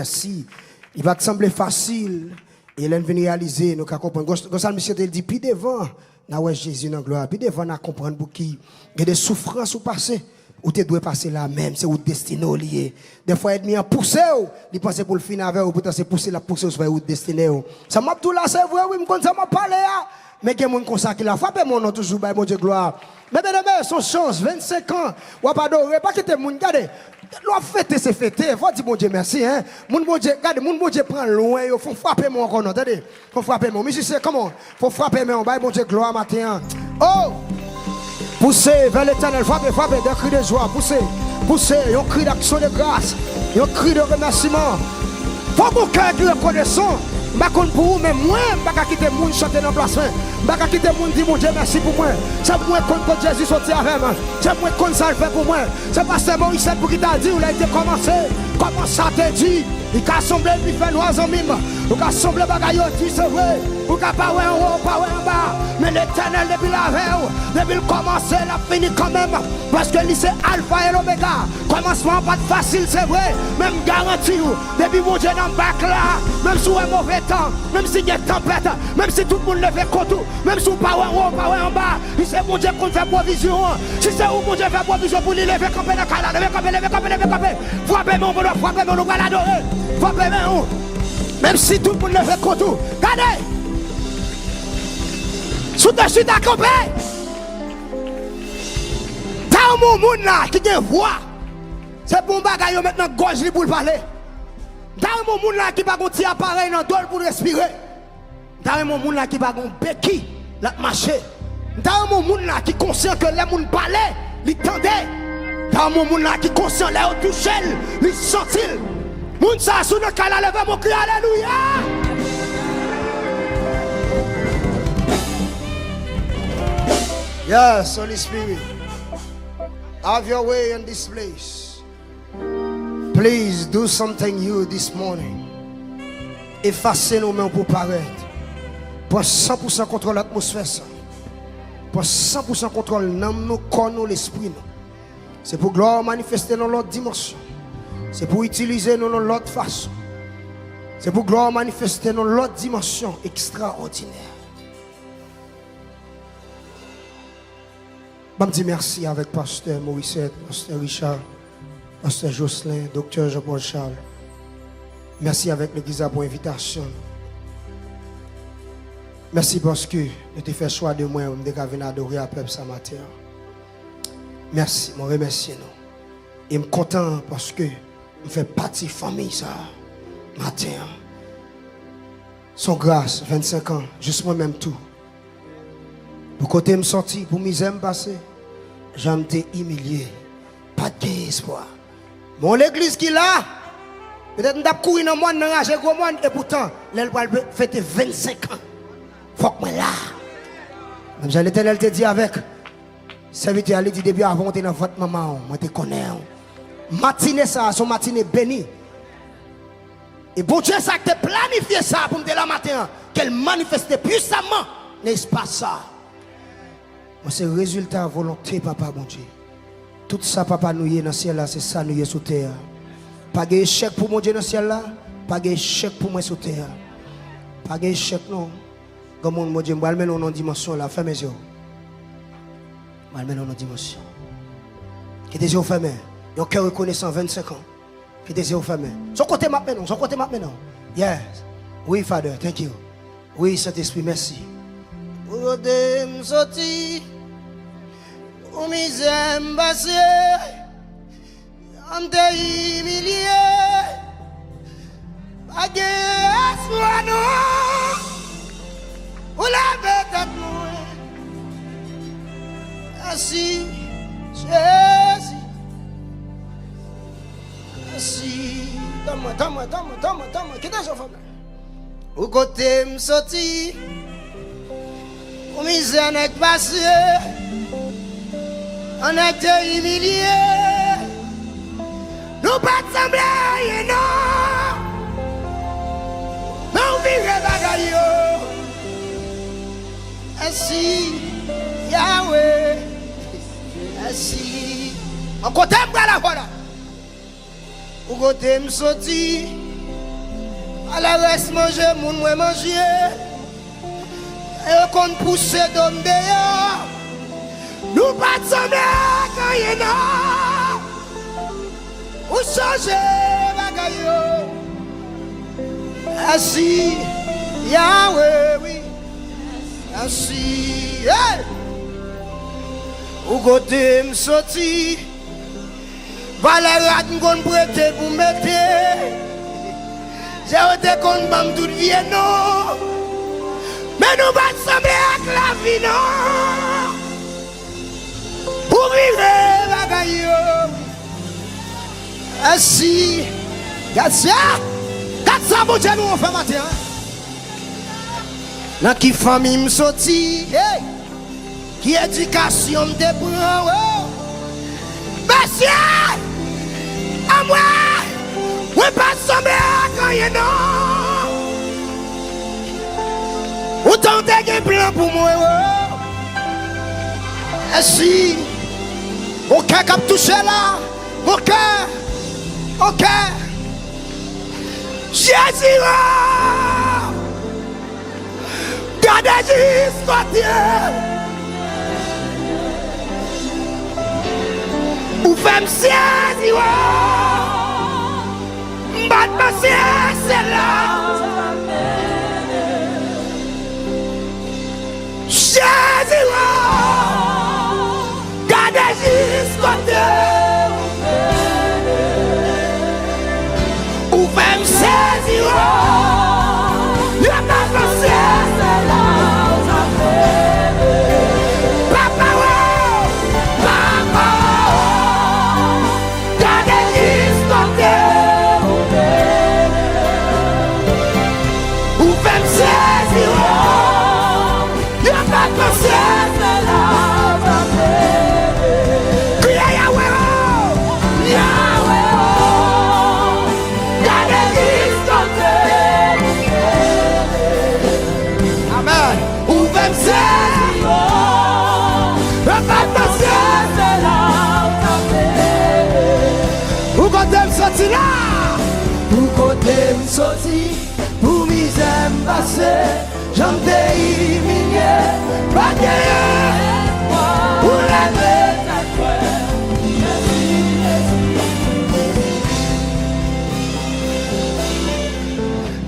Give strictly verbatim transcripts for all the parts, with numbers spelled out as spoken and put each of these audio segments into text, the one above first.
Mèsi. Li pa t sanble fasil. E lè n vin reyalize, nou ka konprann. Gon, gon sa misye te di, pi devan, n a wè Jezi nan glwa. Pi devan, n a konprann pouki gen de soufrans ou pase. Ou te dwe pase la menm, se wout destine w li ye. Dèfwa, ènmi an pouse w, li panse pou l fini avè w, poutan se pouse l ap pouse w sou wout destine w. Sa m ap di w la, se vre, wi, m konn sa m ap pale a. Men gen moun konsa ki la. Frape men w non toujou, bay Bondye glwa. Men byeneme, se yon chans, vennsenk an, w ap adore, pa kite moun, gade, lè w ap fete, se fete, fò w di Bondye mèsi, en. Moun Bondye, gade, moun Bondye pran lwen yo, fò w frape men w ankò non, tande. Fò w frape men w. Mizisyen, come on, fò w frape men w, bay Bondye glwa maten an. Oh! Pouse vè Letènèl, frape, frape, de kri de jwa, pouse, pouse, yon kri d'aksyon de gras, yon kri de remèsiman. Fò w gon kè ki rekonesan. M pa konn pou ou, men mwen, m pa ka kite moun chante nan plas mwen. M pa ka kite moun di Bondye mèsi pou mwen. Se mwen konn kot Jezi soti avè m. Se mwen konn sa l fè pou mwen. Se pastè Morisset pou ki ta di w lè l te kòmanse. Kòman sa te di? Li ka sanble l pi fè nwa, zanmi m. Ou ka sanble bagay yo di, se vre. Ou ka pa wè anwo, ou pa wè anba. Men Letènèl, depi l avè w, depi l kòmanse, l ap fini kanmenm. Paske li se Alfa e Lomega. Kòmansman an pa t fasil, se vre. Men m garanti w, depi Bondye nan bak la, menm si w wè move tan, menm si gen tanpèt, menm si tout moun leve kont ou, menm si w pa wè anwo, w pa wè anba, li se Bondye k konn fè pwovizyon an. Si se ou Bondye fè pwovizyon pou li, leve kanpe nan kay la, leve kanpe, leve kanpe, leve kanpe. Frape men w, frape men w, nou pral adore. Frape men w. Menm si tout moun leve kont ou, gade! Si w te chita kanpe, ta yon moun la ki gen vwa. Se bon bagay yo met nan gòj li pou l pale. M ta renmen yon moun la ki pa gon ti aparèy nan do l pou l respire. M ta renmen yon moun la ki pa gon beki l ap mache. M ta renmen yon moun la ki konsyan ke lè moun pale, li tande. M ta renmen yon moun la ki konsyan lè yo touche l, li santi l. Moun sa a, si w nan kay la, leve men w, kriye alelouya. Yes, Holy Spirit. Have your way in this place. Please do something new this morning. Efase nou men w pou parèt. Pran san pou san kontwòl atmosfè sa. Pran san pou san kontwòl nanm nou, kò nou, lespri nou. Se pou glwa w manifeste nan lòt dimansyon. Se pou itilize nou nan lòt fason. Se pou glwa w manifeste nan lòt dimansyon ekstraòdinè. Ban m di mèsi avèk pastè Morisset, pastè Richard, pastè Jocelyn, doktè Jean Paul Charles. Mèsi avèk legliz la pou envitasyon nou. Mèsi paske nou te fè chwa de mwen pou m te ka vin adore a pèp sa maten an. Mèsi, mwen remèsye nou. E m kontan paske m fè pati fanmi sa a maten an. Se yon gras, vennsenk an, jis mwen menm tou. Pou kote m sòti, pou mizè m pase, jan m te imilye, pa t gen espwa. Men yon legliz ki la, petèt m t ap kouri nan mòn, nan raje gwo mòn, epoutan, lè l pral be-, fete vennsenk an, fòk mwen la. Menm jan Letènèl te di avèk sèvitè a, li di, depi avan w te nan vant manman w, mwen te konnen w. Matine sa a, se yon matine beni. E Bondye sa k te planifye sa pou m te la maten an, ke l manifeste pwisamman nan espas sa. Mwen se rezilta volonte Papa Bondye. Tout sa Papa nou ye nan syèl la, se sa nou ye sou tè a. Pa gen echèk pou Bondye nan syèl la, pa gen echèk pou mwen sou tè a. Pa gen echèk non. Granmoun, Bondye, m pral mennen w nan dimansyon la, fèmen zye w. M pral mennen w nan dimansyon. Kite zye w fèmen. Yon kè rekonesan, vennsenk an. Kite zye w fèmen. Se yon kote m ap mennen w, se yon kote m ap mennen w. Yes. Wi, Father, thank you. Wi, Sentespri, mèsi. Pou kote m soti, pou mizè m pase, jan m te imilye, pa gen espwa non. Ou leve tèt mwen. Mèsi, Jezi. Mèsi. Tann mwen, tann mwen, tann mwen, tann mwen, tann mwen. Kite zye w fèmen. Ou kote m soti, pou mizè nèg pase, an nèg te imilye. Nou pa t sanble anyen non. Men w vire bagay yo. Mèsi, Yahweh. Mèsi. An kote m pral avè w la? Pou kote m soti, Malè rès manje moun mwen manje. Yo konn pouse do m deyò. Nou pa t sanble ak anyen non. Ou chanje bagay yo. Mèsi Yawe, wi. Mèsi, hey. Ou kote m soti. Valè rad m konn prete pou mete. Jè yo te konn ban m tout vye non. Men nou pa t sanble ak lavi non. Ou vire bagay yo. Mèsi. Gad sa. Gad sa Bondye nou fè maten an. Nan ki fanmi m soti? Hey! Ki edikasyon m te pran? Oh! Mesye! Anmwe! Mwen pa sanble ak anyen non. Ou tan te gen plan pou mwen, oh! Mèsi. Yon kè k ap touche la. Yon kè. Yon kè. Jezi, oh! Gade jis kote ou fè m sezi, oh! M pa t panse se la. Jezi, oh! Gade jis kote ou mennen. Ou fè m sezi, oh! Yo pa panse se la ou t ap mennen. Papa, oh! Papa, oh! Gade jis kote ou mennen. Ou fè m sezi, oh! Yo pa t panse se la ou t ap mennen. Kriye Yawe, oh! Yawe, oh! Gade jis kote ou mennen. Amèn. Ou fè m sezi, oh! Yo pa t panse se la ou t ap mennen. Pou kote m soti la. Pou kote m soti. Pou mizè m pase, jan m te imilye, pa t genyen pou leve tèt mwen.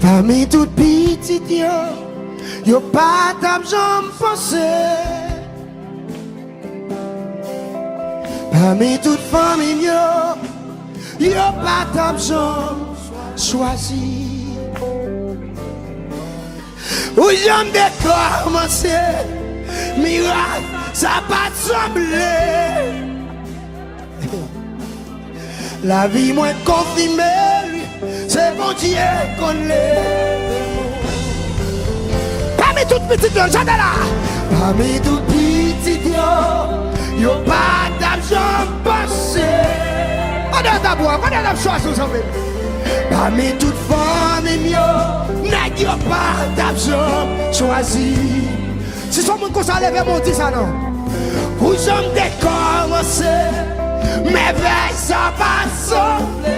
Pami tout pitit yo, yo pa t ap janm panse. Pami tout fanmi m yo, yo pa t ap janm chwazi. Ou janm te kòmanse, mirak sa pa t sanble. Lavi mwen konfime l, se Bondye konn leve mwen. Pami tout pitit yo, chante la. Pami tout pitit yo, yo pa t ap janm panse. Kote yo t ap wè, kote yo t ap chwazi w, zanmi m? Pami tout fanmi m yo, nèg yo pa t ap janm chwazi. Si se yon moun konsa, leve men w, di sa non. Pou jan m te kòmanse, mèvèy sa pa sanble.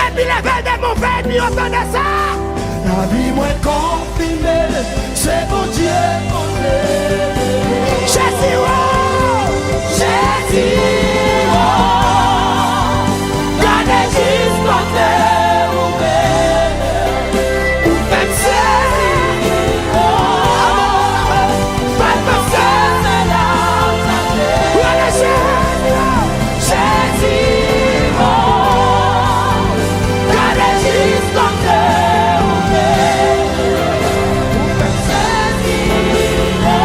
Epi leve de move, epi yo tande sa. Lavi mwen konfime, se Bondye konn leve. Jezi, oh, Jezi, oh, gade jis kote ou mennen. Ou fè m sezi, oh, pa t panse se la ou t ap mennen. Rele Jezi, oh, Jezi, oh, gade jis kote ou mennen. Ou fè m sezi, oh,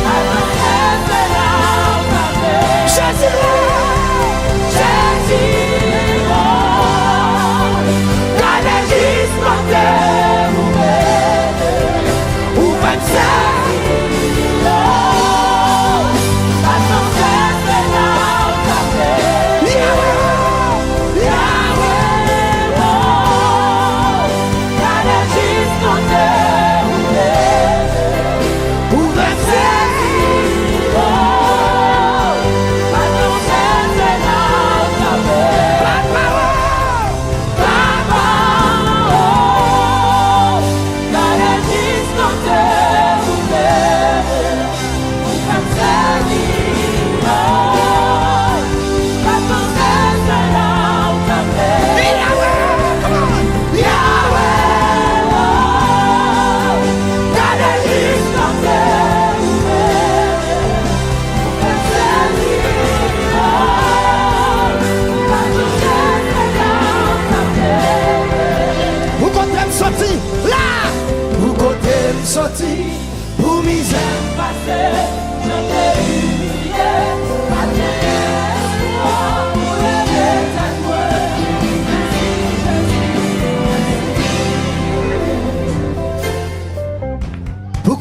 pa t panse se la ou t ap mennen.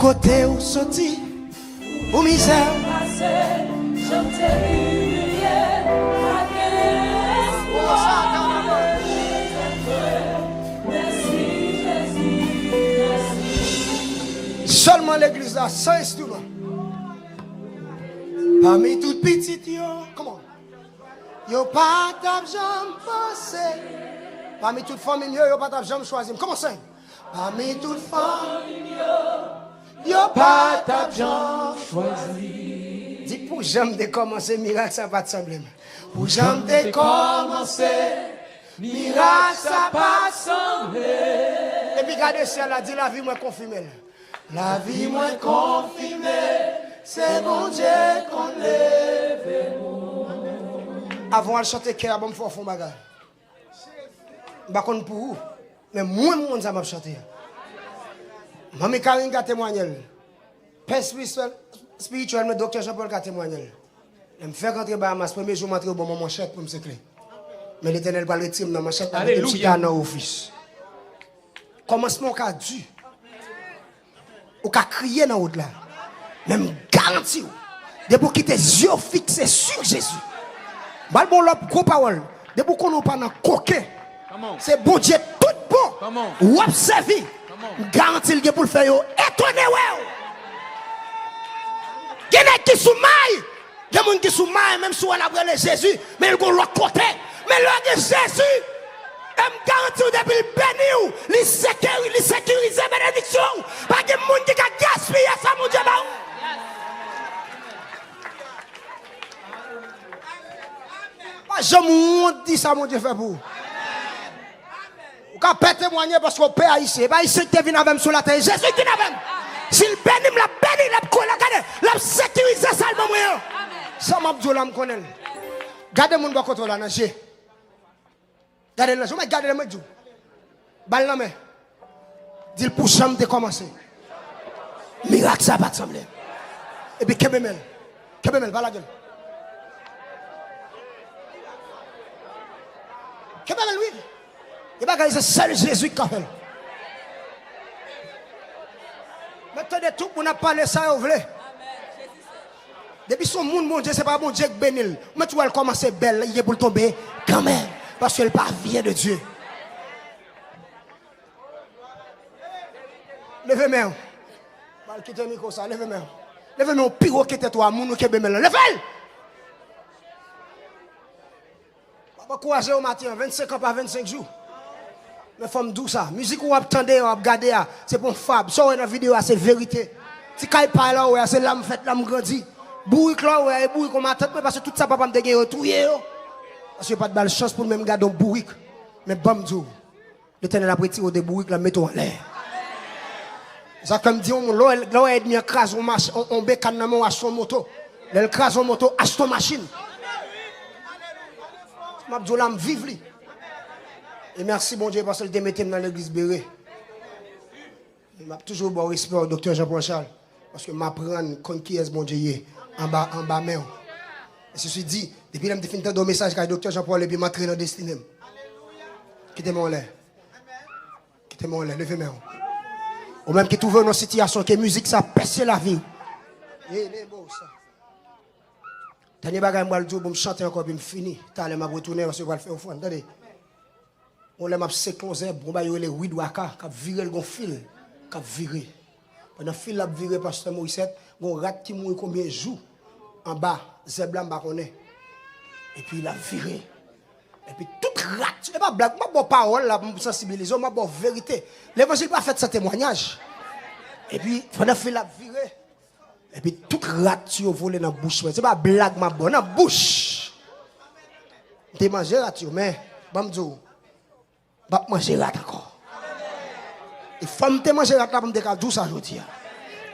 Kote w soti, pou mizè w pase, jan w te imilye, pa gen espwa. Mèsi, Jezi, mèsi. Sèlman legliz la, san enstriman. Pami tout pitit yo, come on. Yo pa t ap janm panse. Pami tout fanmi m yo, yo pa t ap janm chwazi m. Come on, sing. Pami tout fanmi m yo, yo pa t ap janm chwazi. Di, pou jan m te kòmanse, mirak sa pa t sanble m. Pou jan m te kòmanse, mirak sa pa t sanble. Epi gade syèl la, di, lavi mwen konfime l. Lavi mwen konfime, se Bondye konn leve moun. Avan w al chante kè a, ban m fè w fè yon bagay. M pa konn pou ou, men mwen, m konn sa m ap chante a. Manmi Karine ka temwanye l. Pè espirityèl, espirityèl mwen, Doktè Jean Paul ka temwanye l. Lè m fèk antre Bahamas, premye jou m antre, yo ban mwen manchèt pou m sekle. Men Letènèl pral retire m nan manchèt la, mete m chita nan ofis. Kòmansman w ka di. Ou ka kriye nan wout la. Men m garanti w, depi w kite zye w fikse sou Jezi, m pral ba w lòt gwo pawòl. Depi w konnen w pa nan koken, se Bondye tout bon w ap sèvi. M garanti l gen pou l fè yo etone wè w. Gen nèg ki sou may, gen moun ki sou may, menm si w wè l ap rele Jezi, men l gon lòt kote. Men lè w gen Jezi, e m garanti w, depi l beni w, li sekiri-, li sekirize benediksyon w. Pa gen moun ki ka gaspiye sa Bondye ba w. Pa janm wont di sa Bondye fè pou ou. Ou ka pè temwanye paske w pè Ayisyen. E pa Ayisyen ki te vin avè m sou latè, e Jezi ki vin avè m. Si l beni m, l ap beni, l ap kole, gade, l ap sekirize sa l ban mwen an. Sa m ap di w la, m konnen l. Gade moun bò kote w la nan je. Gade l nan je, mwen gade l, mwen di w. Ba l nan men. Di l pou jan m te kòmanse. Mirak sa pa t sanble. Epi kenbe men l. Kenbe men l, pa lage l. Kenbe men l, wi. Gen bagay se sèl Jezi ki ka fè l. Mwen tande tout moun ap pale sa yo vle. Depi se yon moun Bondye, se pa Bondye k beni l. Ou mèt wè l kòmanse bèl, li gen pou l tonbe kanmenm. Paske l pa vyen de Dye. Leve men w. Mal kite mikwo sa, leve men w. Leve men w pi wo ke tèt ou a, moun ou kenbe men l lan. Leve l! M ap ankouraje w maten an, vennsenk an pa vennsenk jou. Men fò m di w sa, mizik ou ap tande, w ap gade a, se pa yon fab. Sa w wè nan videyo a, se verite. Ti kay pay la w wè a, se la m fèt, la m grandi. Bourik la w wè a, e bourik yon matant mwen, paske tout sa papa m te gen, yo touye yo. Paske yo pa t ba l chans pou l menm gade yon bourik. Men ban m di w, Letènèl ap retire w de bourik la, mete w anlè. Sa fè m di yon moun, lè w, lè w wè ènmi an kraze yon mach-, yon, yon bekàn nan men w, achte yon moto. Lè l kraze yon moto, achte yon machin. M ap di w la, m viv li. E mèsi Bondye paske l te mete m nan legliz Bere. E m ap toujou ba w respè w, Doktè Jean Paul Charles, paske m aprann konn kiyès Bondye ye anba, anba men w. E sesi di, depi lè m te fin tande yon mesaj kay Doktè Jean Paul epi m antre nan destine m. Kite men w anlè. Kite men w anlè, leve men w. Ou menm ki twouve w nan sitiyasyon ke mizik sa pèse lavi w. Ye, le bo sa. Dènye bagay m pral di w, bon, m chante ankò, epi m fini. Talè m ap retounen, paske yo pral fè ofrann, tande. Yon lè m ap sekle yon zèb, yon bagay yo rele wid waka, k ap vire, l gon fil k ap vire. Pandan fil la ap vire, pastè Morisset, gon rat ki mouri konbyen jou anba zèb la, m pa konnen. Epi l ap vire. Epi tout rat, e pa blag, m ap ba w pawòl la pou m sansibilize w, m ap ba w verite. Levanjil pa fèt san temwayaj. Epi pandan fil la ap vire, epi tout rat yo vole nan bouch mwen. Se pa blag m ap ba w, nan bouch. M te manje rat yo, men, ban m di w, m p ap manje rat ankò. E fò m te manje rat la pou m te ka di w sa jodi a.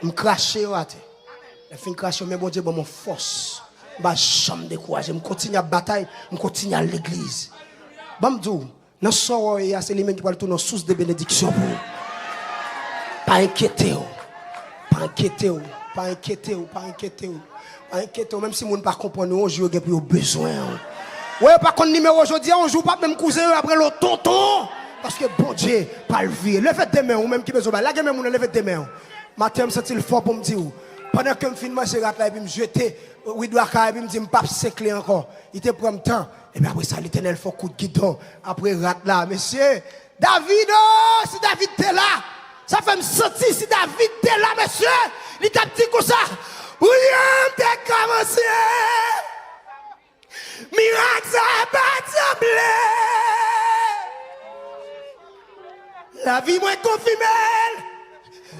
M krache yo atè. Lè m fin krache yo, men Bondye ban m yon fòs. M pa janm dekouraje. M kontinye ap batay, m kontinye al legliz. Ban m di w, nan sa w wè w ye a, se li menm ki pral tounen yon sous de benediksyon pou ou. Pa enkyete w. Pa enkyete w. Pa enkyete w. Pa enkyete w. Pa enkyete w. Menm si moun pa konprann ou, yon jou yo gen pou yo bezwen w. Wè, yo pa konn nimewo w jodi a, yon jou w p ap menm kouzen yo, y ap rele w tonton. Paske Bondye pral vire. Leve de men w, ou menm ki bezwen bay. Lage men moun nan, leve de men w. Maten an, m santi l fò pou m di w. Pandan ke m fin manje rat la, epi m jete wid waka, epi m di m p ap sekle ankò. Li te pran m tan. Epi apre sa, Letènèl fè yon kout gidon. Apre rat la, mesye. David, o, si David te la, sa fè m santi si David te la, mesye, li t ap di konsa, William te kòmanse. Mirak sa pa t sanble. Lavi mwen konfime l.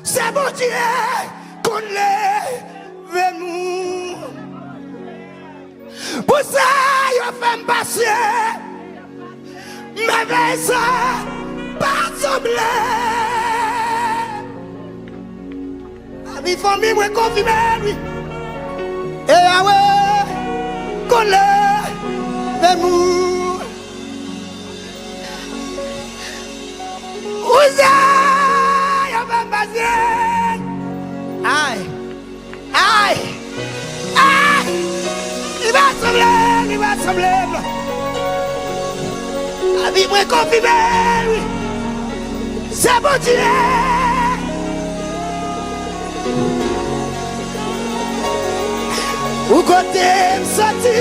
Se Bondye konn leve moun. Pou sa yo fè m pase. Mèvèy sa pa t sanble. Lavi fanmi mwen konfime l, wi. E Yawe konn leve moun. Wouze yo fè m pase. Ay. Ay! Ay! Li pa sanble, li pa sanble. Lavi mwen konfime l, wi. Se Bondye. Ou kote m soti.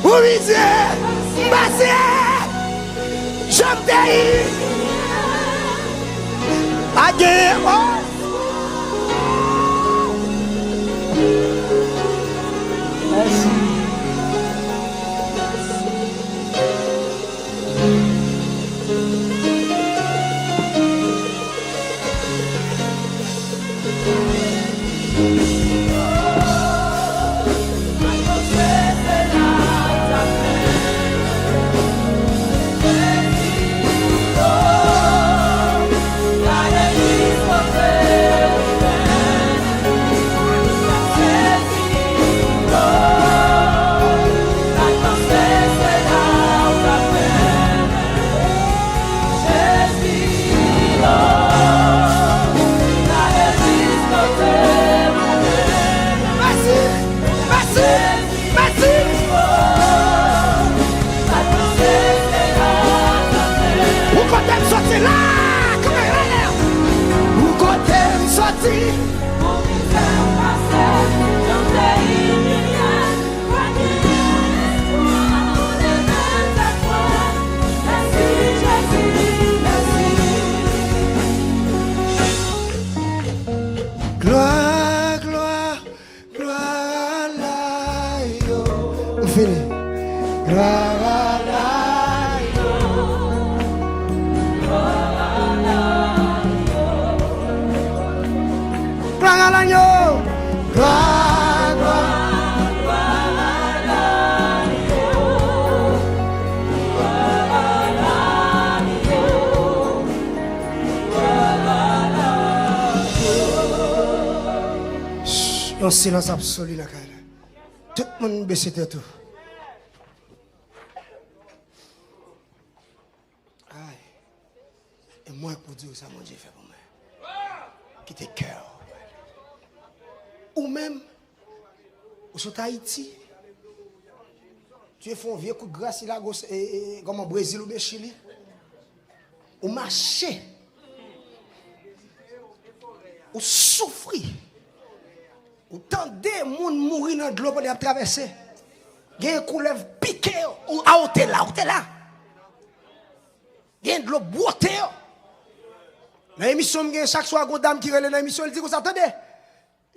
Ou mize m pase. Jan m te ye. Pa gen o. Mèsi. Mèsi, mèsi, mèsi. Ou kote m soti la, kanpe la. Ou kote m soti. Glwa, glwa, glwa a Layon. M fini. Glwa a Layon. Glwa a Layon. Glwa, glwa. Yon silans absoli nan kay la. Tout moun bese tèt ou. Ay. E mwen k pou di w sa Bondye fè pou mwen. Kite kè w. Ou menm, ou sot Ayiti. Dye fè yon vye kout gras, li lage w, e, e, kòman, Brezil oubyen Chili. Ou mache. Ou soufri. Ou tande moun mouri nan dlo pandan y ap travèse. Gen koulèv pike yo. Ou, a, ou te la, ou te la. Gen dlo bwote yo. Nan emisyon m gen chak swa, gon dam ki rele nan emisyon, li di konsa, tande.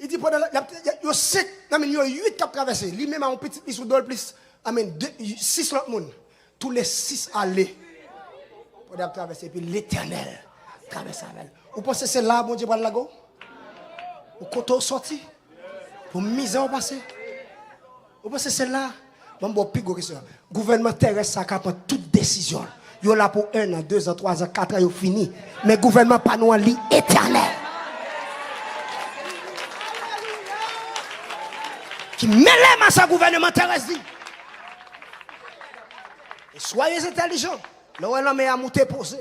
Li di pandan l ap, yo senk, nan men yo uit k ap travèse. Li menm a yon pitit li sou do l plis, anmen de, sis lòt moun. Tou le sis ale. Pandan y ap travèse, epi Letènèl travèse avè l. Ou panse se la Bondye pral lage w? Ou kote w sòti? Pou mizè w pase? Ou panse se la? Ban m ba w pi gwo kesyon. Gouvènman terès sa ka pran tout desizyon l. Yo la pou en an, de zan, twa zan, kat an, yo fini. Men gouvènman pa nou an, li etènèl. Ki mele m a sa gouvènman terès di. E soyez intelligents. Lè w wè lanmè a moute poze,